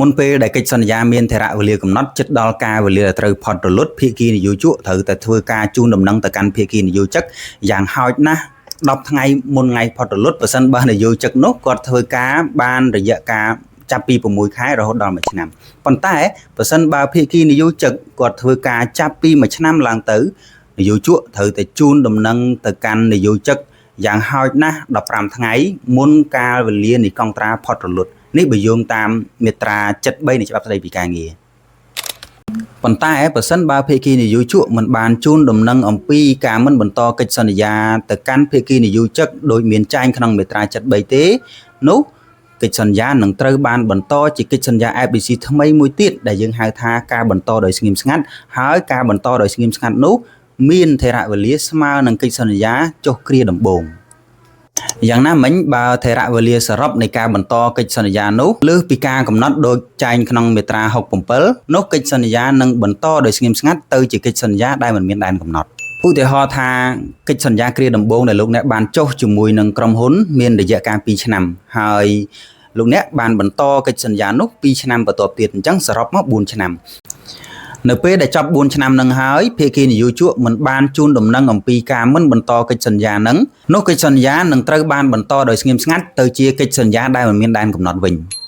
មុនពេលដែលកិច្ចសន្យាមានថេរវេលាកំណត់ជិតដល់កាលវេលាដែលត្រូវផុតរលត់ភាគីនយោជកត្រូវតែធ្វើការជូនដំណឹងទៅកាន់ភាគីនយោជិកយ៉ាងហោចណាស់10ថ្ងៃមុនថ្ងៃផុតរលត់ប្រសិនបើនយោជិកនោះគាត់ធ្វើការបានរយៈកាលចាប់ពី6ខែរហូតដល់1ឆ្នាំប៉ុន្តែប្រសិនបើភាគីនយោជិកគាត់ធ្វើការចាប់ពី1ឆ្នាំឡើងទៅនយោជកត្រូវតែជូនដំណឹងទៅកាន់នយោជិកយ៉ាងហោចណាស់15ថ្ងៃមុនកាលវេលានៃកុងត្រាផុតរលត់នេះបើយោងតាមមាត្រា73នៃច្បាប់ស្តីពីការងារប៉ុន្តែប្រសិនបើភាគីនយោជកមិនបានជូនដំណឹងអំពីការមិនបន្តកិច្ចសន្យាទៅកាន់ភាគីនយោជកដោយមានចែងក្នុងមាត្រា73ទេនោះកិច្ចសន្យានឹងត្រូវបានបន្តជាកិច្ចសន្យា FDC ថ្មីមួយទៀតដែលយើងហៅថាការបន្តដោយស្ងៀមស្ងាត់ហើយការបន្តដោយស្ងៀមស្ងាត់នោះមានថេរវេលាស្មើនឹងកិច្ចសន្យាចុះគ្រាដំបូងយ៉ាងណាមិញបើថេរវេលាសរុបនៃការបន្តកិច្ចសន្យានោះលើសពីការកំណត់ដោយចែងក្នុងមាត្រា67នោះកិច្ចសន្យានឹងបន្តដោយស្ងៀមស្ងាត់ទៅជាកិច្ចសន្យាដែលមិនមានដែនកំណត់ឧទាហរណ៍ថាកិច្ចសន្យាគ្រាដំបូងដែលលោកអ្នកបានចុះជាមួយនឹងក្រុមហ៊ុនមានរយៈកាល2ឆ្នាំហើយលោកអ្នកបានបន្តកិច្ចសន្យានោះ2ឆ្នាំបន្ទាប់ទៀតអញ្ចឹងសរុបមក4ឆ្នាំនៅពេលដែលចប់4ឆ្នាំនឹងហើយភាគីនយោជកមិនបានជូនដំណឹងអំពីការមិនបន្តកិច្ចសន្យានឹងនោះកិច្ចសន្យានឹងត្រូវបានបន្តដោយស្ងៀមស្ងាត់ទៅជាកិច្ចសន្យាដែលមិនមានដែនកំណត់វិញ។